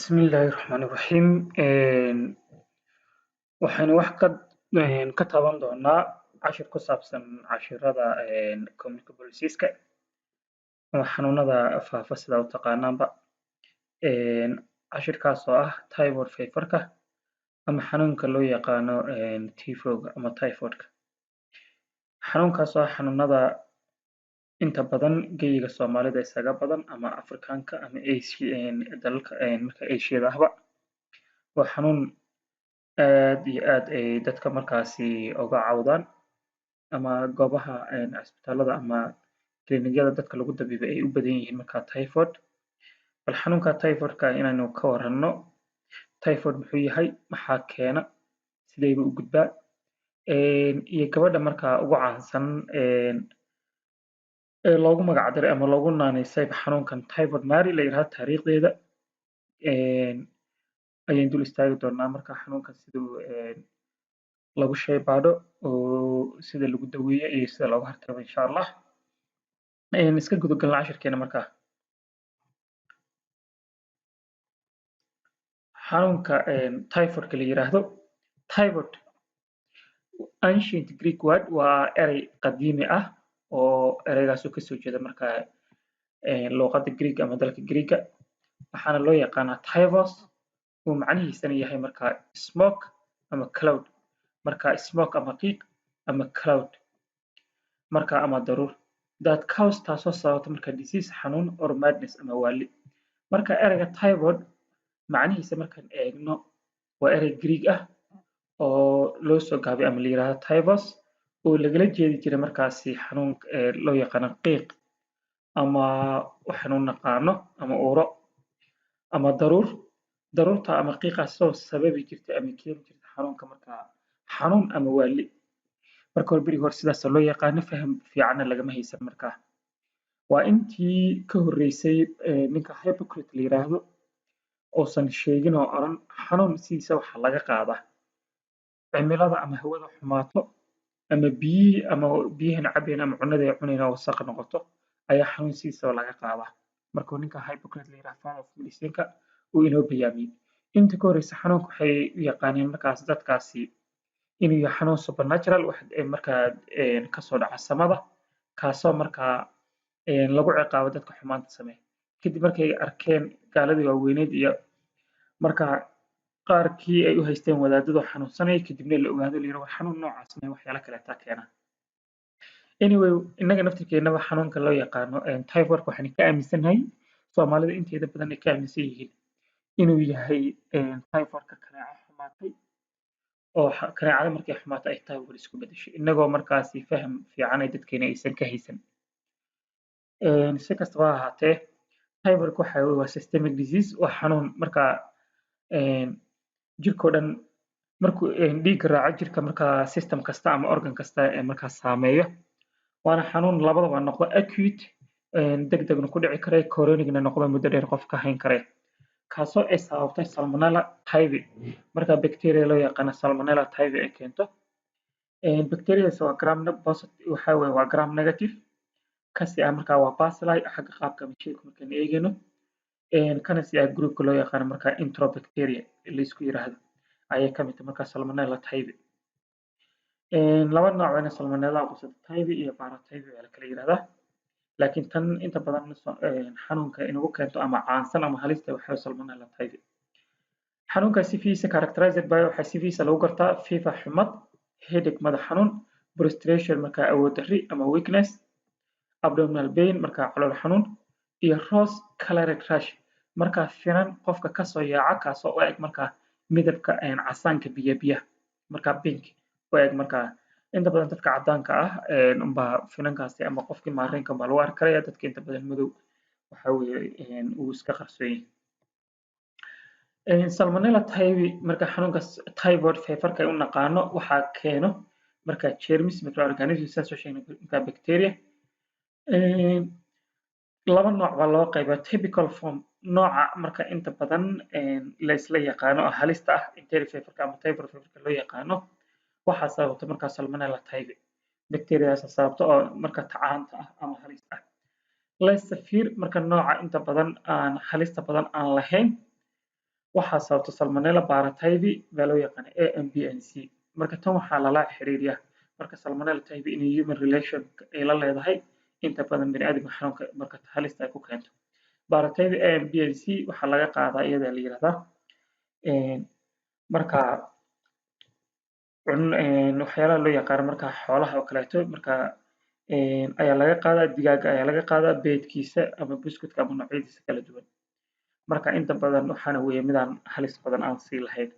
Bismillaahi Raxmaani Raxiim. Waxaynu wax ka taaban doonaa cashir ku saabsan cashirada communicable disease-ka ama xanuunada faafa sida u taqaanaanba. Cashirkaas oo ah typhoid fever-ka ama xanuunka loo yaqaano typhoid ama typhoid-ka. Xanuunkaas oo ah xanuunada inta badan geyiga Soomaalida isaga badan ama Afrikaanka ama dalalka marka Asia-da ahba. Waa xanuun aad iyo aad ay dadka markaasi uga cawdaan ama goobaha cisbitaalada ama kiliinikada dadka lagu dabiibo ay u badan yihiin markaa typhoid. Bal xanuunka typhoid-ka inaynu ka warranno: typhoid muxuu yahay, maxaa keena, sidee buu u gudbaa, iyo gabadha markaa ugu caansan ee loogu magac daray ama loogu naanaysay xanuunkan Typhoid Mary la yiraahdo, taariikhdeeda ayaan dul istaagi doonaa. Marka xanuunkan siduu lagu shaybaadho oo sida lagu daweeyo iyo sida looga hortago, insha Allah. Iska guda galna cashirkeena. Markaa xanuunka typhoid-ka la yiraahdo, typhoid, ancient Greek word, waa erey qadiimi ah oo ereygaas oo kasoo jeeda markaa luqadda Greek ama dalka Greeka. Waxaana loo yaqaanaa typhos, uu macnihiisana yahay markaa smoke ama cloud, marka smoke ama qiiq ama cloud marka ama daruur, that cause, taasoo sababta marka disease, xanuun, or madness, ama waali. Marka ereyga typhoid macnihiisa markaan eegno, waa erey Greek ah oo loo soo gaabay ama la yiraahdo typhos, oo lagala jeedi jiray markaasi xanuun loo yaqaano qiiq ama waxaan u naqaano ama uuro ama daruur. Daruurta ama qiiqaasoo sababi jirtay ama keeni jirtay xanuunka, markaa xanuun ama waali. Marka hore, berigi hore, sidaas loo yaqaano, faham fiicanna lagama haysan. Markaa waa intii ka horreysay ninka Hippocrates la yiraahdo uusan sheegin oo odhan xanuun sidiisa waxaa laga qaadaa cimilada ama hawada xumaato ama biyihii ama biyahan cabayna ama cunada ay cunayna oo wasaq noqoto ayaa xanuun sidiisaba laga qaadaa. Markuu ninka Hippocrates la yiraahdo, father of medicine-ka, uu inoo bayaamiyey, inta ka horreysa xanuunka waxay u yaqaaneen markaas dadkaasi inuu yahay xanuun supernatural, wax markaa kasoo dhaca samada, kaasoo markaa lagu ciqaabo dadka xumaanta sameeya. Kadib markay arkeen gaaladii waaweyneed iyo markaa qaarkii ay u haysteen wadaadadoo xanuunsanaya, kadibna la ogaado, la yiri war xanuun noocaas ma waxyaalo kaleetaa keena. Anyway, innaga naftirkeennaba xanuunka loo yaqaano typhoid waxaan ka aaminsannahay, Soomaalida inteeda badan ay ka aaminsan yihiin, inuu yahay typhoidka kaneeco xumaatay, oo kaneecada markay xumaato ay typhoid isku bedesho, innagoo markaasi faham fiican ay dadkeena aysan ka haysan. Si kastaba ha ahaatee, typhoid waxa waa systemic disease, waa xanuun markaa jirkoo dhan markuu dhiigga raaco jirka, markaa system kasta ama organ kasta ee markaa saameeyo. Waana xanuun labadaba noqdo acute, degdegna ku dhici kara, chronicna noqdo, muddo dheer qofka hayn kare, kaasoo ay sababtay Salmonella typhi, marka bacteria loo yaqaano Salmonella typhi ay keento. Bacterias waa gram positive, waxa weeye waa gram negative kasi ah, markaa waa bacilli xagga qaabka ama shape markaan eegayno, kana si ah groupka loo yaqaano markaa enterobacteria la isku yiraahdo ayay ka mid tahay. Markaa Salmonella typhi laba nooc wayna Salmonella qabsata, typhi iyo paratyphi waa la kala yiraahdaa, laakiin tan inta badan xanuunka inagu keento ama caansan ama halista waxaa Salmonella typhi. Xanuunka sifiisa characterized by, waxaa sifiisa lagu gartaa fever, xumad, headache, madax xanuun, prostration, markaa awood darri ama weakness, abdominal pain, markaa calool xanuun, iyo rose colored rash, markaa finan qofka kasoo yaaca, kaasoo u eg markaa midabka casaanka biyo biyaha, markaa pink u eg. Markaa inta badan dadka caddaanka ah unbaa finankaasi ama qofkii maareenka baa lagu arki karaya. Dadka inta badan madow waxa weeye uu iska qarsoon yahay. Salmonella typhi, marka xanuunkaas typhoid feverka ay u naqaano, waxaa keeno marka germs, microorganism, sidaan soo sheegnay, marka bacteria. Laba nooc baa loo qaybaa: typical form, nooca marka inta badan la isla yaqaano oo halista ah, enteric feverka ama typhoid feverka loo yaqaano, waxaa sababta markaa Salmonella typhi bacteriadaas sababta oo marka tacaanta ah ama halista ah. Less severe, marka nooca inta badan aan halista badan aan lahayn. Waxaa sababta Salmonella paratyphi baa loo yaqaana A M B N C. Marka tan waxaa lala xiriiriyaa marka Salmonella typhi inay human relation ay la leedahay, inta badan bini'aadamka xanuunka marka halista ay ku keento. Paratyphi A M B N C waxaa laga qaadaa iyada la yidhahdaa marka waxyaalaha loo yaqaano marka xoolaha oo kaleeto marka ayaa laga qaadaa, digaaga ayaa laga qaadaa, beedkiisa ama buskutka ama noocyadiisa kala duwan. Marka inta badan waxaana weeye midaan halis badan aan sii lahayn.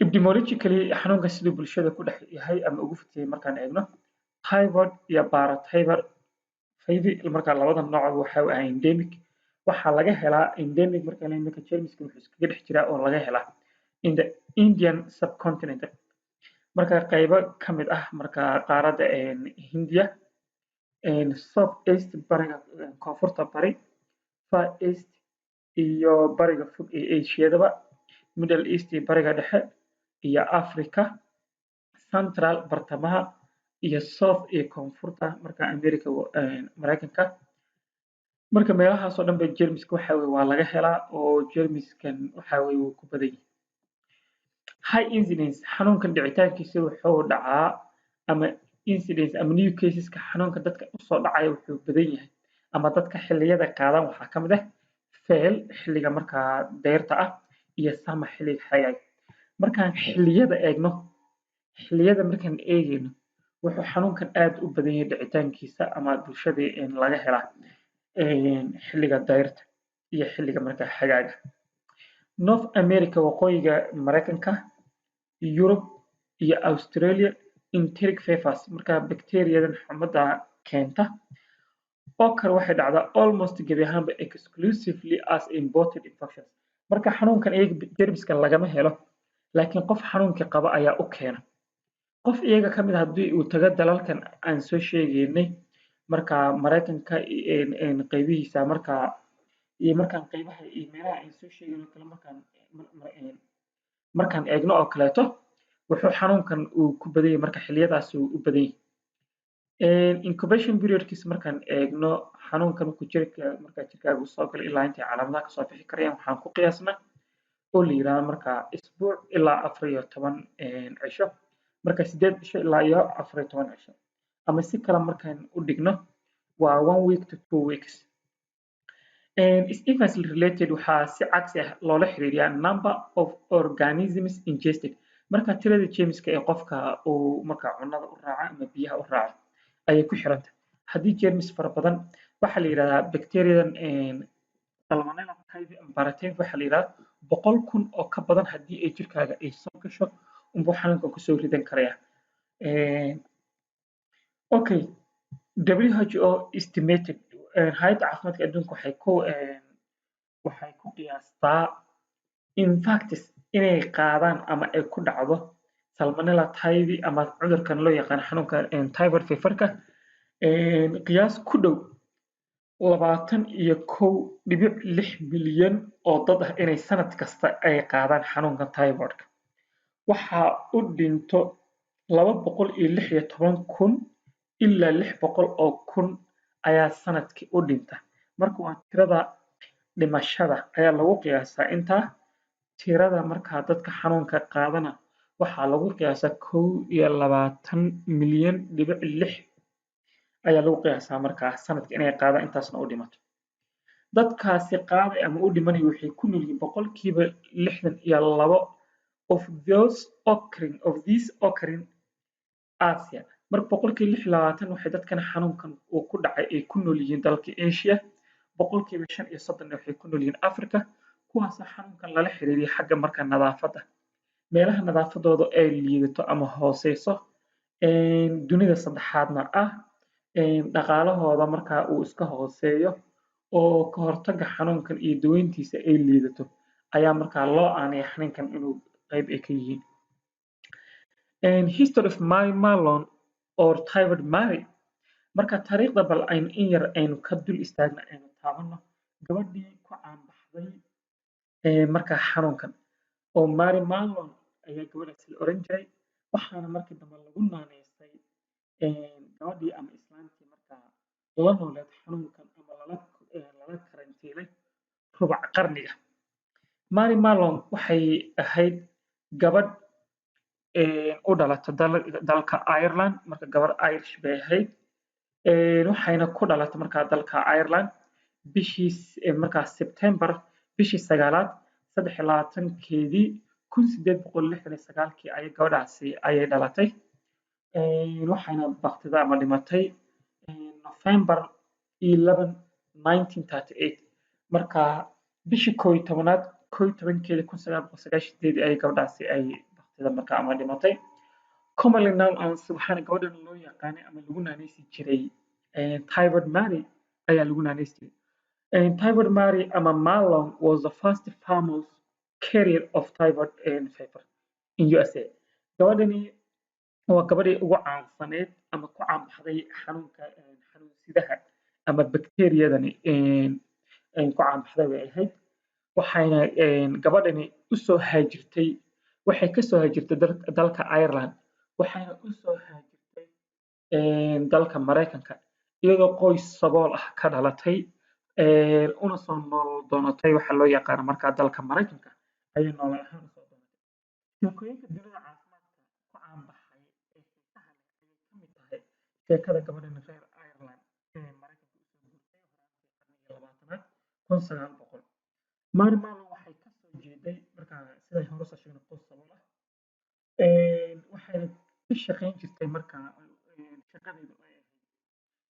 Epidemiologically, xanuunka siduu bulshada ku dhex yahay ama ugu fidiyay markaan eegno, typhoid iyo paratyphoid marka labada nooc waxa ah endemic. Waxaa laga helaa endemic marka marka jeermiska wuxuu iskaga dhex jiraa oo laga helaa in the Indian subcontinent, marka qaybo ka mid ah marka qaaradda Hindiya, South East, bariga koonfurta bari, Far East iyo bariga fog ee Asiadaba, Middle East iyo bariga dhexe iyo Africa, Central bartamaha iyo South iyo koonfurta marka America, Maraykanka. Marka meelahaas oo dhan ba jeermiska waxa weye waa laga helaa oo jeermiskan waxa weye wuu ku badan yahay. High incidence, xanuunkan dhicitaankiisa wuxuu dhacaa ama incidence ama new caseska xanuunka dadka usoo dhacaya wuxuu badan yahay ama dadka xilliyada qaadan waxaa ka mid ah fall, xilliga markaa deyrta ah, iyo summer, xilliga xagaaga. Markaan xilliyada eegno, xilliyada markaan eegayno, wuxuu xanuunkan aad u badan yahay dhicitaankiisa ama bulshada laga helaa xilliga dayrta iyo xilliga markaa xagaaga. North America, waqooyiga Maraykanka, Europe iyo Australia, enteric fevers, marka bacteriadan xumada keenta oo kale waxay dhacdaa almost gebi ahaanba exclusively as imported infections. Marka xanuunkan iyaga jeermiskan lagama helo, laakiin qof xanuunkii qaba ayaa u keena. Qof iyaga ka mid ah haddii uu tago dalalkan aan soo sheegaynay, marka Maraykanka qaybihiisa marka iyo markaan qaybaha iyo meelaha aan soo sheegayno kale markaan eegno oo kaleeto, wuxuu xanuunkan uu ku badan yahay marka xilliyadaas uu u badan yahay. Incubation periodkiisa markaan eegno, xanuunkan markuu jirka marka jirkaaga soo galo ilaa intay calaamadaha kasoo bixi karayaan waxaan ku qiyaasnaa oo la yidhaahdo marka isbuuc ilaa 14 cisho, marka 8 cisho ilaa iyo 14 cisho, ama si kale markaan u dhigno waa 1 week to 2 weeks. Is inversely related, waxaa si cagsi ah loola xiriiriyaa number of organisms ingested. Marka tirada jeermiska ee qofka uu marka cunada u raaco ama biyaha u raaco ayay ku xiranta. Haddii jeermis fara badan, waxaa la yidhahdaa bacteriadan Salmonella typhi ama paratyphi waxaa la yidhahdaa 100,000 oo ka badan haddii ay jirkaaga ay soo gasho unbuu xanuunkan kusoo ridan karaya. Okay, WHO estimated, hay'adda caafimaadka adduunka waxay ku qiyaastaa infects inay qaadaan ama ay ku dhacdo Salmonella typhi ama cudurkan loo yaqaan xanuunka typhoid feverka qiyaas ku dhow 21.6 milyan oo dad ah inay sanad kasta ay qaadaan xanuunka typhoidka. Waxaa u dhinto 216,000 ilaa 600,000 ayaa sanadkii u dhinta. Marka waa tirada dhimashada ayaa lagu qiyaasaa intaa. Tirada markaa dadka xanuunka qaadana waxaa lagu qiyaasaa 21.6 milyan ayaa lagu qiyaasaa markaa sanadka inay qaadaan, intaasna u dhimato. Dadkaasi qaaday ama u dhimanaya waxay ku nool yihiin 62% of those occurring of these occurring Asia. Marka 26% waxay dadkan xanuunkan uu ku dhacay ay ku nool yihiin dalka Asia, 35% waxay ku nool yihiin Africa, kuwaasoo xanuunkan lala xiriiriyo xagga marka nadaafadda, meelaha nadaafadooda ay liidato ama hooseyso, dunida saddexaadna ah, dhaqaalahooda markaa uu iska hooseeyo oo ka hortagga xanuunkan iyo daweyntiisa ay liidato ayaa markaa loo aanaya xanuunkan inuu qayb ay ka yihiin. History of Mary Mallon or Typhoid Mary. Marka taariikhda bal aynu in yar aynu ka dul istaagno, aynu taabano gabadhii ku caanbaxday markaa xanuunkan oo Mary Mallon ayaa gabadhaasi la oran jiray. Waxaana markii dambe lagu naaneysay gabadhii ama islaantii markaa la nooleed xanuunkan ama lala karantiilay rubac qarniga. Mary Mallon waxay ahayd gabadh u dhalatay dalka Ireland. Marka gabadh Irish bay ahayd, waxayna ku dhalatay markaa dalka Ireland bishii markaa September, bishii sagaalaad, 23-keedii, 1869-kii ayay gabadhaasi ayay dhalatay, waxayna baktida ama dhimatay November 11 1938. Marka bishii 11aad, 11-keedii, 1998-dii ayay gabadhaasi ay baktida marka ama dhimatay. Commonly known as, waxaana gabadhan loo yaqaanay ama lagu naanaysi jiray Typhoid Mary ayaa lagu naanaysi jiray. Typhoid Mary ama Mallon was the first famous carrier of typhoid fever in USA. Gabadhani waa gabadhii ugu caansaneyd ama ku caanbaxday xanuunka xanuunsidaha ama bakteeriyadani ku caanbaxday bay ahayd. Waxayna gabadhani usoo haajirtay, waxay kasoo haajirtay dalka Ireland, waxayna usoo haajirtay dalka Maraykanka iyadoo qoys sabool ah ka dhalatay, una soo nolol doonatay waxa loo yaqaano markaa dalka Maraykanka ayay nolol ahaan usoo doonatay. Sheekooyinka dunida caafimaadka ku caanbaxay ee xiisaha leh ayay ka mid tahay sheekada gabadhan reer Ireland ee Maraykanka usoo guurtay horaantii qarnigii 20aad, 1900. Mary Mallon waxay kasoo jeeday markaa, siday hore usoo sheegnay, qoys sabool ah, waxayna ka shaqayn jirtay markaa, shaqadeedu ay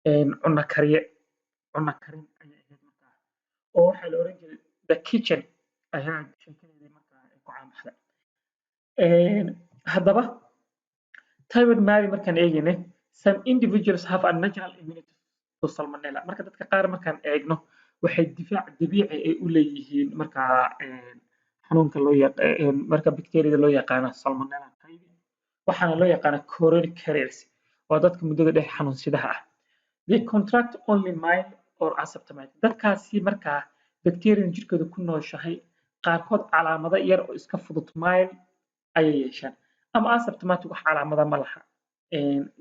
ahayd cunno kariye, cunno karin ayay ahayd markaa, oo waxaa la oran jiray The Kitchen ayaa sheekadeedii markaa ay ku caanbaxday. Haddaba Typhoid Mary markaan eegaynay, some individuals have a natural immunity to salmonella. Marka dadka qaar markaan eegno, waxay difaac dabiici ay u leeyihiin markaa xanuunka loo yaq marka bacteriada loo yaqaano Salmonella typhi, waxaana loo yaqaana chronic carriers, waa dadka muddada dheer xanuunsidaha ah. They contract only mild or asymptomatic. Dadkaasi markaa bacterian jirkooda ku nooshahay qaarkood calaamado yar oo iska fudud, mild, ayay yeeshaan ama asymptomatic, wax calaamada ma laha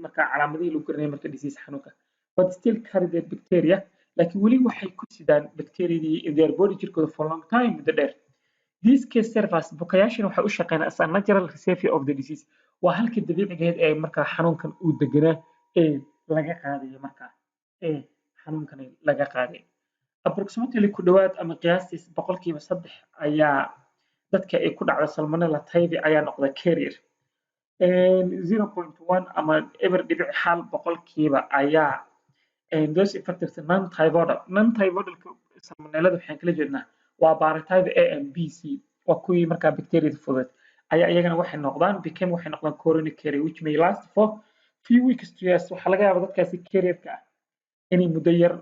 marka calaamadihii lagu garanaya marka disease xanuunka, but still carry the bacteria, laakiin weli waxay ku sidaan bacteriadii in their body, jirkooda, for long time, muddo dheer. This case serves as, bukayaashani waxay u shaqeynayaan, as a natural reservoir of the disease, waa halkii dabiicigeed ee markaa xanuunkan uu deganaa ee laga qaadayo, markaa ee xanuunkan laga qaaday. Approximately, ku dhowaad ama qiyaastii 3% ayaa dadka ay ku dhacda Salmonella typhi ayaa noqda carrier. 0.1 ama 0.1% ayaa those infected non typhoidal. Non typhoidalka salmonellada waxaan kala jeednaa waa paratype A and B, C, waa kuwii markaa bacteriada fudud ayaa iyagana waxay noqdaan became, waxay noqdaan chronic carrier, which may last for few weeks to years. Waxaa laga yaabaa dadkaasi carrierka ah inay muddo yar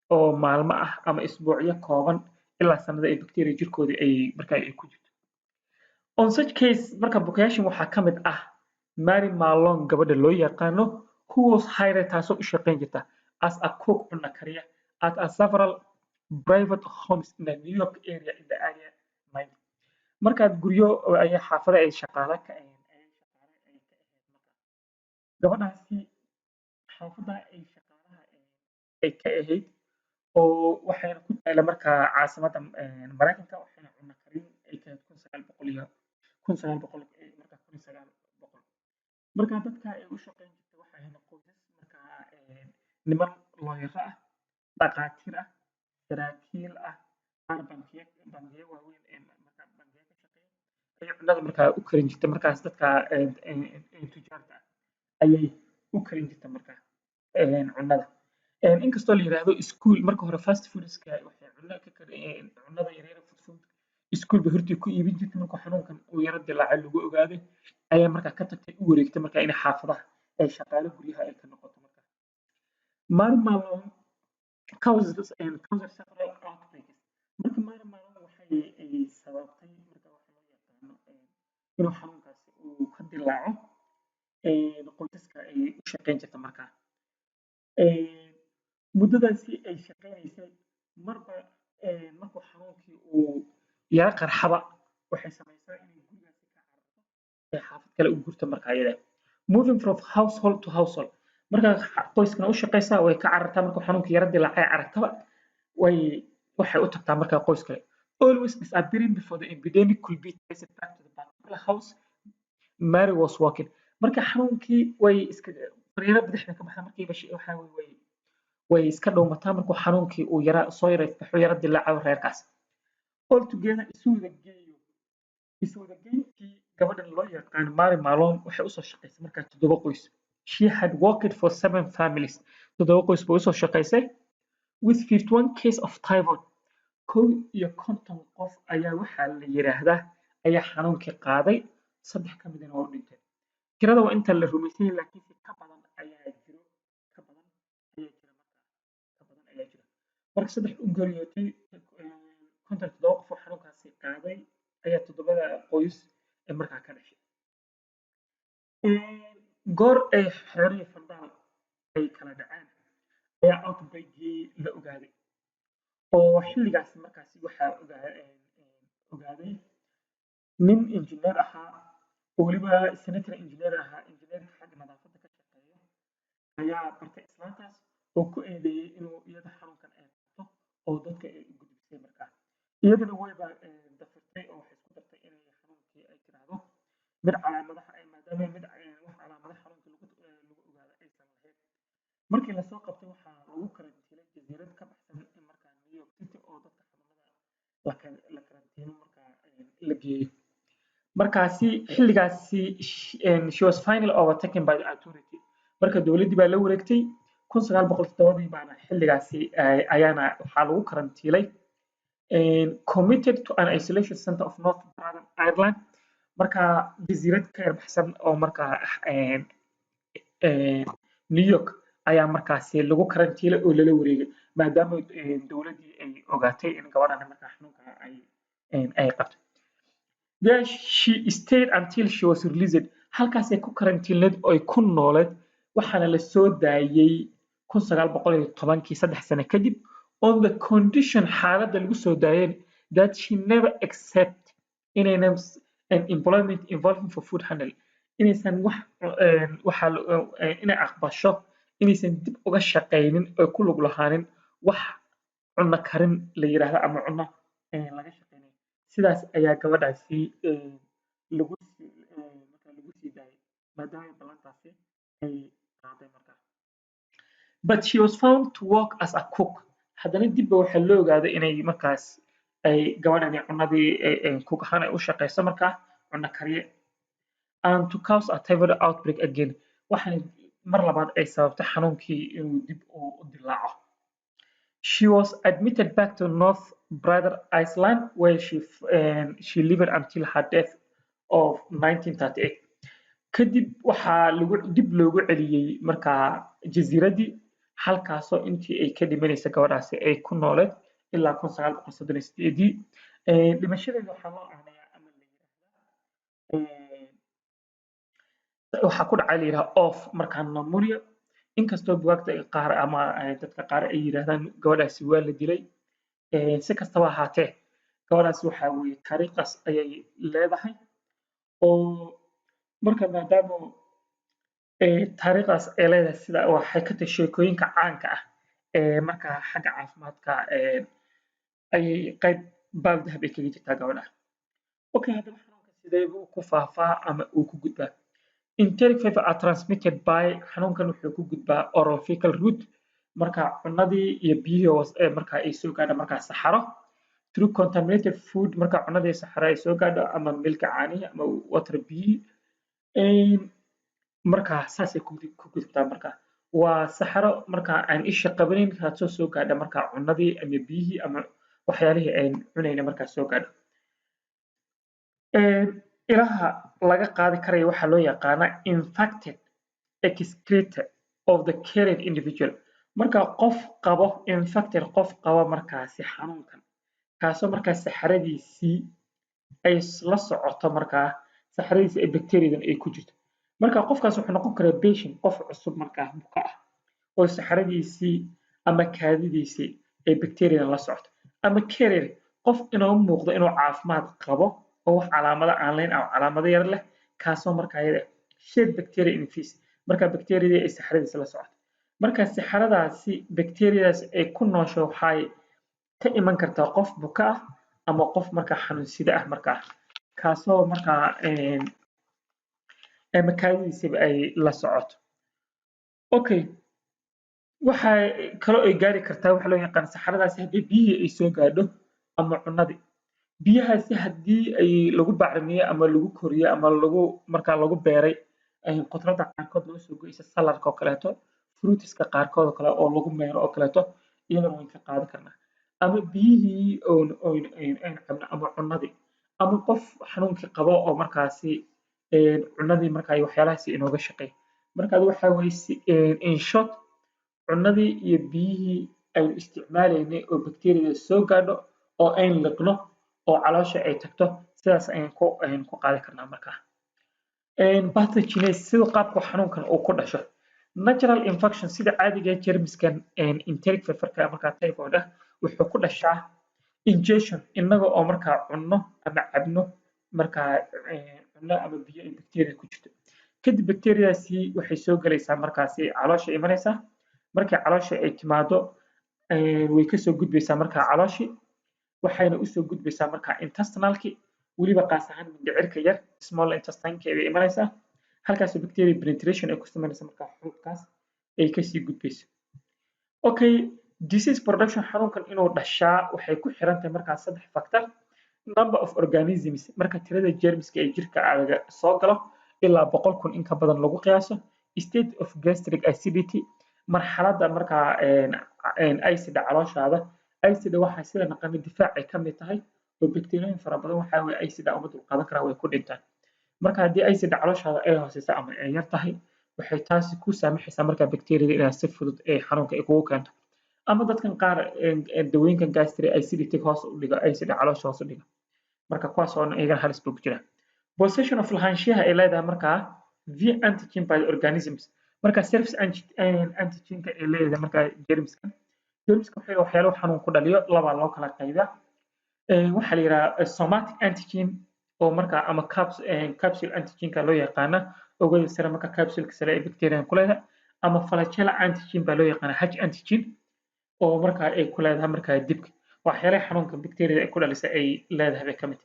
oo maalmo ah ama isbuucyo kooban ilaa sanado ay bacteria jirkooda ay markaa ay ku jirto. On such case, marka bukayaashan waxaa ka mid ah Mary Mallon gabadha loo yaqaano, who was hired, taasoo u shaqayn jirta, as a cook, cunno kariya, at a several private homes in the New York area in the area 90. Markaad guryo ayaa xaafado ay shaqaale ka ahayd, ayay shaqaale ay ka ahayd. Marka gabadhaasi xaafadda ay shaqaalaha ay ka ahayd oo waxayna ku taala markaa caasimadda Maraykanka, waxayna cunno karin ay ka ahayd 1900 iyo 1900, markaa 1900. Marka dadka ay u shaqayn jirtay waxay ahayd qoysas markaa niman looyaro ah, dhaqaatiir ah, saraakiil ah, qaar bangiyo waaweyn ee markaa bangiyo ka shaqeeya ayay cunnada markaa u karin jirtay. Markaas dadka tujaarta ah ayay u karin jirtay markaa cunnada. Inkastoo la yiraahdo iskuul marka hore fast foodska waxay cunno ka cunnada yaryar, fudfudud, iskuul bay hortii ku iibin jirtay. Markuu xanuunkan uu yaro dilaacay, lagu ogaaday, ayaa markaa ka tagtay, u wareegtay markaa inay xaafadaha ay shaqaale guryaha ay ka noqoto. Markaa Mary Mallon causes and caused several outbreaks. Marka Mary Mallon waxay ay sababtay marka waxa loo yaqaano inuu xanuunkaasi uu ka dilaaco qoysaska ay u shaqayn jirta. Markaa muddadaasi ay shaqaynaysay, marba markuu xanuunkii uu yara qarxaba, waxay samaysaa inay gurigaasi ka cararto ee xaafad kale u guurto. Markaa iyada moving from household to household, marka qoyskana u shaqaysaa, way ka carartaa. Markuu xanuunka yara dilaacay aragtaba, way waxay u tagtaa markaa qoys kale. Always disappearing before the epidemic could be traced back to the particular house Mary was working. Marka xanuunkii way iska fariiro bidixda ka baxda markiiba, waxaa way iska dhowmataa markuu xanuunkii uu yara soo yara baxo, yara dilaaco reerkaas. Altogether, isu wada geeyo, isu wada geyntii, gabadhan loo yaqaan Mary Malone waxay usoo shaqaysay markaa toddoba qoys. She had worked for seven families. Toddoba qoys bay usoo shaqaysay. With 51 case of typhoid, 51 qof ayaa waxaa la yiraahdaa ayaa xanuunkii qaaday, saddex ka midina waa u dhinteen. Tirada waa inta la rumaysan yahay, laakiinse ka badan ayaa jiro, ka badan ayaa jira markaa, ka badan ayaa jira. Marka saddex u geeriyootay, 57 qof oo xanuunkaasi qaaday ayaa toddobada qoys ee markaa ka dhashay. Goor ay xeeriyo fandhaal ay kala dhaceen ayaa outbreakgii la ogaaday, oo xilligaas markaasi waxaa ogaaday nin engineer ahaa oo weliba sanitary engineer ahaa, engineerka xagga nadaafadda ka shaqeeya, ayaa bartay islaantaas oo ku eedeeyey inuu iyada xanuunkan ay qabto oo dadka ay u gudbisay. Markaa iyadana wayba dafirtay oo waxay isku dartay inay xanuunkii ay tiraahdo mid calaamadaha ay, maadaama mid wax calaamadaha xanuunka lagu ogaado aysan lahayn. Markii lasoo qabtay, waxaa lagu karantiilay jasiirad ka baxsan markaa New York City oo dadka xanuunada la karantiino markaa la geeyo. Markaasi xilligaasi she was finally overtaken by the authority. Marka dowladdii baa la wareegtay. 1907-dii baana xilligaasi ayaana waxaa lagu karantiilay, committed to an isolation center of North Brother Ireland. Marka jasiirad ka yar baxsan oo markaa New York ayaa markaasi lagu karantiilay oo lala wareegay, maadaama dowladdii ay ogaatay in gabadhan markaa xanuunka ay qabto. There she stayed until she was released. Halkaasay ku karantiineed oo ay ku nooleed, waxaana la soo daayay 1910-kii, 3 sano kadib, on the condition, xaaladda lagu soo daayeen, that she never accept, inayna, an employment involving for food handle, inaysan wax waxa inay aqbasho inaysan dib uga shaqaynin oo ku lug lahaanin wax cunno karin la yiraahdo ama cunno laga shaqeynayo. Sidaas ayaa gabadhaasi lagu markaa lagu sii daayay, maadaama ballantaasi ay qaaday markaa. But she was found to work as a cook. Haddana dibba waxaa loo ogaaday inay markaas ay gabadhani cunadii cook ahaan ay u shaqeyso, markaa cunno kariye, and to cause a typhoid outbreak again. Waxaana mar labaad ay sababtay xanuunkii inuu dib u dilaaco. She was admitted back to North Brother Island, where she lived until her death of 1938. Kadib waxaa lagu dib loogu celiyey markaa jasiiraddii, halkaasoo intii ay ka dhimanaysa gabadhaasi ay ku nooleed ilaa 1938-dii. Dhimashadeeda waxaa loo aanayaa ama la yidhaahdaa waxaa ku dhacay la yidhaha of markaa pneumonia, inkastoo bugaagta qaar ama dadka qaar ay yidhaahdaan gabadhaasi waa la dilay. Si kastaba ahaatee, gabadhaasi waxaa weeye taariikhdaas ayay leedahay, oo marka maadaama taariikhdaas ay leedahay, sida waxay ka tahay sheekooyinka caanka ah ee markaa xagga caafimaadka ayay qayb baal dahab ay kaga jirtaa gabadha. Okay, haddaba xanuunka sidee buu ku faafaa ama uu ku gudbaa? Enteric fever are transmitted by, xanuunkan wuxuu ku gudbaa oral fecal route, marka cunadii iyo biyihii hoos marka ay soo gaadho markaa saxaro, through contaminated food, marka cunadii saxaro ay soo gaadho, ama milka caanihi ama water biyihii, marka saasay ku gudubtaa. Marka waa saxaro marka aan isha qabanin taasoo soo gaadha marka cunadii ama biyihii ama waxyaalihii aan cunayna markaa soo gaadho. Ilaha laga qaadi karaya waxaa loo yaqaanaa infected excreta of the carried individual. Marka qof qabo infected, qof qabo markaasi xanuunkan, kaasoo markaa saxaradiisii ay la socoto, markaa saxaradiisii ay bacteriadan ay ku jirto. Marka qofkaas wuxuu noqon karaa patient, qof cusub markaa buka ah oo saxaradiisii ama kaadidiisii ay bacteriadan la socoto, ama carrier, qof inoo muuqdo inuu caafimaad qabo oo wax calaamado aan lahayn ama calaamado yar leh, kaasoo markaa yada shed bacteria in feces, marka bacteriadii ay saxaradiisa la socoto. Marka saxaradaasi bacteriadaas ay ku noosho waxay ka iman kartaa qof buka ah. Ama qof markaa xanuunsida ah, markaa kaasoo markaa ama kaadidiisaba ay la socoto. Okay, waxa kaloo ay gaari kartaa waxa loo yaqaan saxaradaasi haddii biyihii ay soo gaadho ama cunadii. Biyahaasi haddii ay lagu bacrimiyo ama lagu koriyo ama lagu markaa lagu beeray khudradda qaarkood loo soo goysa, saladka oo kaleeto, fruitska qaarkood oo kale oo lagu meero oo kaleeto, iyadana wayn ka qaadan karnaa. Ama biyihii oon aynu cabno ama cunadii ama qof xanuunkii qabo oo markaasi cunadii markaa waxyaalahaasi inooga shaqeeya. Marka adu waxaa weye, in short, cunadii iyo biyihii aynu isticmaalaynay oo bacteriada soo gaadho oo ayn liqno oo caloosha ay tagto, sidaas ayaan ku qaadi karnaa. Markaa pathogenesis, sida qaabka xanuunkan uu ku dhasho, natural infection, sida caadiga jermiskan enteric feverka markaa typhoid ah wuxuu ku dhashaa ingestion, innaga oo markaa cunno ama cabno markaa cunno ama biyo ay bacteria ku jirto. Kadib bacteriadaasi waxay soo gelaysaa markaasi caloosha imanaysaa. Markay caloosha ay timaado, way kasoo gudbaysaa markaa calooshii, waxayna usoo gudbaysaa markaa intestinalki, weliba qaas ahaan mindhicirka yar, small intestineka bay imanaysaa. Halkaas bacteria penetration ay ku samaynaysa, markaa xuubkaas ay kasii gudbayso. Okay, disease production, xanuunkan inuu dhashaa waxay ku xiran tahay markaa saddex factor: number of organisms, marka tirada jeermiska ee jirka aadaga soo galo ilaa 100,000 in ka badan lagu qiyaaso; state of gastric acidity, marxaladda markaa acida calooshaada. Acida waxaa sida naqano difaacay ka mid tahay oo bakteeriyooyin fara badan waxaa weye acida uma dulqaadan karaa, way ku dhintaan. Marka haddii acida calooshaada ay hooseyso ama ay yar tahay, waxay taasi ku saamaxaysaa markaa bakteeriyada inaad si fudud ay xanuunka ay kugu keento. Ama dadkan qaar dawooyinkan gastric acidity hoos u dhiga, acida caloosha hoos u dhiga, marka kuwaas oo iyagana halis buu ku jiraa. Possession of, lahaanshiyaha ay leedahay markaa V antigen by the organisms, marka surface antigenka ay leedahay markaa jermiska. Jermiska waxay waxyaalo xanuun ku dhaliyo labaa loo kala qaybiyaa. Waxaa la yidhaha somatic antigen oo markaa ama capsule antigenka loo yaqaana, oogada sare marka capsuleka sare ee bacterian ku leedahay, ama flagella antigen baa loo yaqaana, H antigen, oo markaa ay ku leedahay markaa dibka. Waxyaalaha xanuunka bacteriada ay ku dhalisa ay leedahay bay ka mid.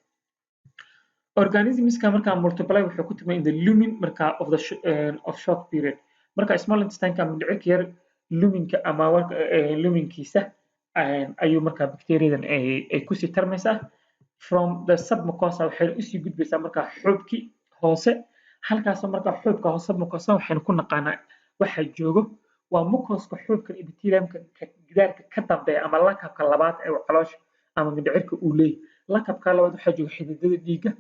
Organismska markaa multiply wuxuu ku tilmaamay in the lumen markaa of the of short period, marka small intestine ama mindhicirka yar lumenka ama lumenkiisa ayuu markaa bacteriadan ay kusii tarmaysaa. From the submucosa waxay usii gudbaysaa markaa xuubkii hoose. Halkaasoo markaa xuubka hoose, submucosa, waxaynu ku naqaanaa waxa joogo waa mucoska, xuubkan epitheliumka gidaarka ka dambeeya ama lakabka labaad ee caloosha ama mindhicirka uu leeyahay. Lakabka labaad waxaa jooga xididada dhiigga,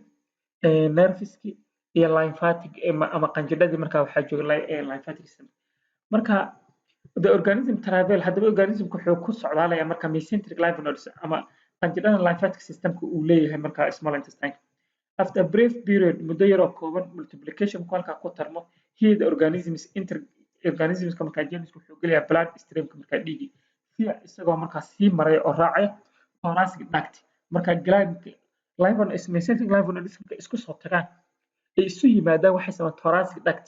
nerveski iyo lymphatic ama qanjidhadii. Markaa waxaa jooga lymphatic system. Marka the organism travel, haddaba organismka wuxuu ku socdaalaya marka mesenteric lymph nodes ama qanjidhada lymphatic systemka uu leeyahay marka small intestine. After a brief period, muddo yaroo kooban, multiplication ku halkaa ku tarmo. Here the organisms enter, organismska markaa jeermiska wuxuu gelayaa blood streamka, markaa dhiigi si isagoo markaa sii maraya oo raacaya thoracic duct. Marka gland lymph mesenteric lymph nodes isku soo tagaan ay isu yimaadaan, waxay sameeyaan thoracic duct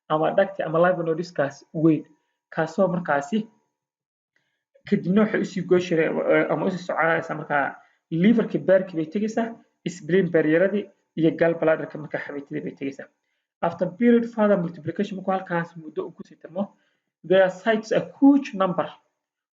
ama duct ama lymph nodeskaas weyn, kaasoo markaasi kadibna waxay usii gooshire ama usii soconaysaa markaa liverka, beerkii bay tegaysaa, spleen, beeryaradii, iyo gallbladderka, markaa xabeetidii bay tegaysaa. After period further multiplication, markuu halkaas muddo uu kusii tarmo, there sites a huge number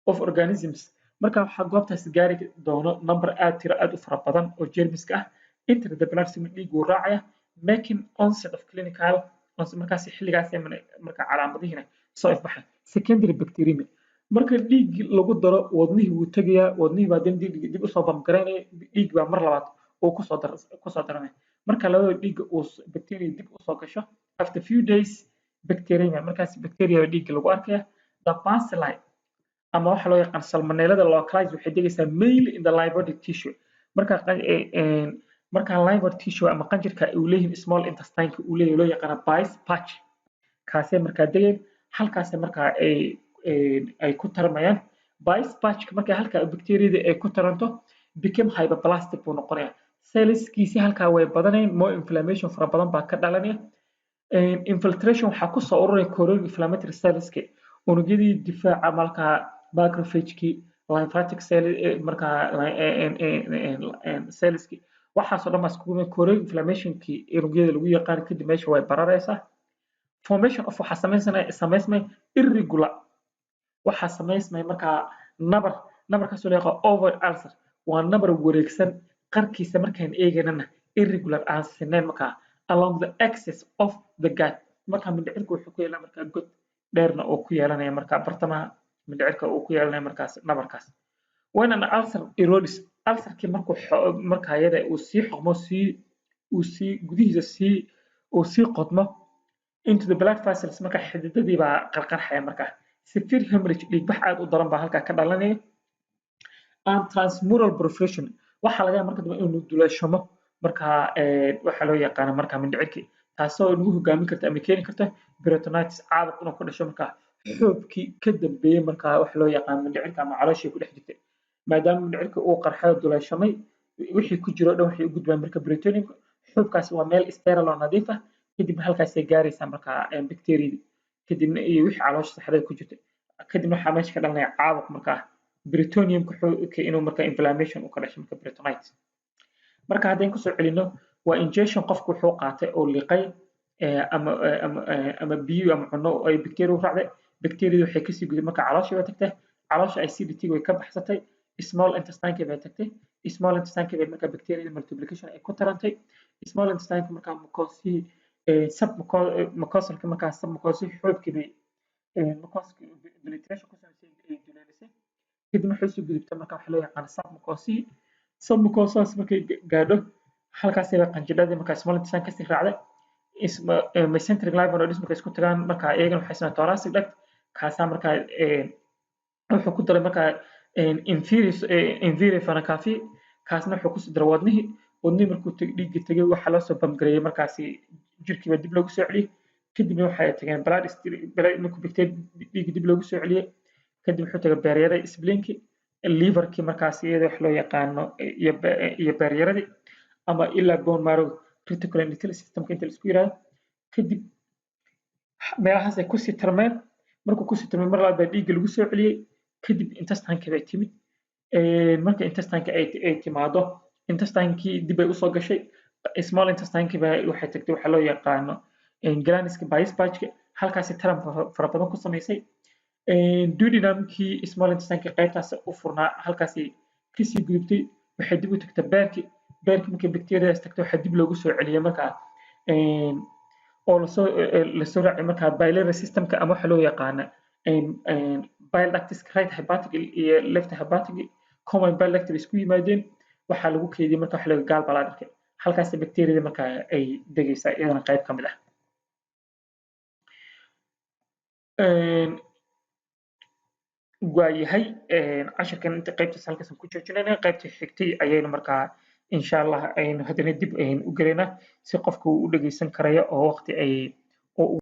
of organisms, marka waxaa goobtaas gaari doono number aad tiro aad u fara badan oo jeermiska ah. Enter the blood stream, dhiig wuu raacaya, making onset of clinical onset. Markaas xilligaas marka calaamadihiina soo ifbaxay secondary bacteremia. Marka dhiig lagu daro, wadnihii wuu tegayaa, wadnihii baa dib dib usoo bamgaraynaya, dhiig baa mar labaad uu kusoo daranaya. Marka labada dhiigga uu bacteria dib usoo gasho, after few days bacteremia, markaas bacteria dhiigga lagu arkaya. The bacilli ama waxa loo yaqaan salmonellada localize, waxay degaysaa mainly in the lymphatic tissue. Marka liver tissue ama qanjirka uu leeyihin small intestine uu leeyahay loo yaqaana Peyer's patch, kaasay markaa degeen, halkaasay markaa ay ku tarmayaan. Peyer's patch markay halkaa bacteriada ay ku taranto, became hyperplastic buu noqonayaa, cellskiisi halkaa way badanayaan, more inflammation fara badan baa ka dhalanaya. Infiltration, waxaa kusoo ururaya chronic inflammatory cellski, unugyadii difaaca, markaa macrophage-kii Lymphatic cell markaa cellski, waxaasoo dhan baa iskugu chronic inflammationkii unugyada lagu yaqaan. Kadib meesha way bararaysaa. Formation of waxaa samaysmaya irregular, waxaa samaysmaya markaa nabar. Nabarkaasoo loo yaqaan ovoid ulcer, waa nabar wareegsan, qarkiisa markaan eegaynana irregular, aan sinayn markaa, along the axis of the gut. Markaa mindhicirka wuxuu ku yeelanaya markaa god dheerna oo ku yeelanaya markaa bartamaha mindhicirka uu ku yeelanaya markaas nabarkaas. When an ulcer erodes, ulcerkii markuu markaa iyada uu sii xoqmo, sii uu sii gudihiisa sii uu sii qodmo into the blood vessels, marka xididadii baa qarqarxaya. Markaa severe hemorrhage, dhiigbax aad u daran baa halkaa ka dhalanaya, and transmural perforation. Waxaa laga yaabaa marka dambe inuu duleeshamo markaa waxaa loo yaqaano markaa mindhicirkii, taasoo nagu hogaamin karta ama keeni karta peritonitis, caabuq inuu ku dhasho markaa xoobkii ka dambeeyey markaa waxa loo yaqaano mindhicirka ama calooshii ku dhex jirtay. Maadaama mindhicirka uu qarxay oo duleeshamay, wixii ku jiro dhan waxay u gudbaan marka peritoneumka. Xuubkaasi waa meel sterile oo nadiif ah. Kadibna halkaasay gaaraysaa markaa bacteriadii, kadibna iyo wixii caloosha saxarada ku jirta. Kadibna waxaa meesha ka dhalanaya caabuq markaa peritoneumka inuu markaa inflammation uu ka dhasho, marka peritonitis. Marka haddaan kusoo celino, waa ingestion, qofku wuxuu qaatay oo liqay ama biyo ama cunno ay bacteria u raacday. Bacteriada waxay kasii guday marka caloosha bay tagtay. Caloosha acidity way ka baxsatay, small intestine bay tagtay. Small intestine bay marka bacteriada multiplication ay ku tarantay. Small intestine markaa mucosii, submucosalka, markaa submucosi xoobkii bay mucoska penetration ku samaysay, ay duleelisay. Kadib waxay usoo gudubtay marka waxa loo yaqaano submucosi. Submucosaas markay gaadho, halkaasay bay qanjidhadii markaa small intestine kasii raacday. Mesenteric lymph nodes markay isku tagaan, markaa iyagana waxay sameeyaan thoracic duct. Kaasaa markaa wuxuu ku daray markaa inferior vena cava. Kaasna wuxuu kusii daray wadnihii. Wadnihii markuu dhiigga tegay, waxaa loo soo bamgareeyey markaasi jirkiiba dib loogu soo celiyey. Kadibna waxay tageen blood, markuu bacteria dhiigga dib loogu soo celiyey, kadib wuxuu tagay beeryarada, spleenki, liverkii, markaas iyada wax loo yaqaano iyo beeryaradii, ama ilaa bone marrow, reticular endothelial systemka inta la isku yiraahdo. Kadib meelahaas ay kusii tarmeen. Markuu kusii tarmay, mar labaad baa dhiigga lagu soo celiyey. Kadib intestineka bay timid. Marka intestineka ay timaado, intestinekii dib bay usoo gashay. Small intestinekii baa waxay tagtay waxaa loo yaqaano glandska Peyer's patchka. Halkaasi taran fara badan ku samaysay. Duodenumkii small intestineka qaybtaas u furnaa, halkaasi kasii gudubtay. Waxay dib u tagtay beerkii. Beerkii markay bacteriadaas tagtay, waxaa dib loogu soo celiyey markaa oo lasoo raacay markaa biliary systemka ama waxa loo yaqaana bile ducts, right hepatic iyo left hepatic common bile duct bay isku yimaadeen. Waxaa lagu keydiyey marka waxa laga gallbladderka. Halkaas bacteriada markaa ay degaysaa, iyadana qayb ka mid ah. Waayahay, cashirkan inta qaybtaas halkaas ku joojinayna. Qaybta xigtay ayaynu markaa insha Allah aynu haddana dib aynu u gelaynaa, si qofka uu u dhegeysan karayo oo waqti ay oo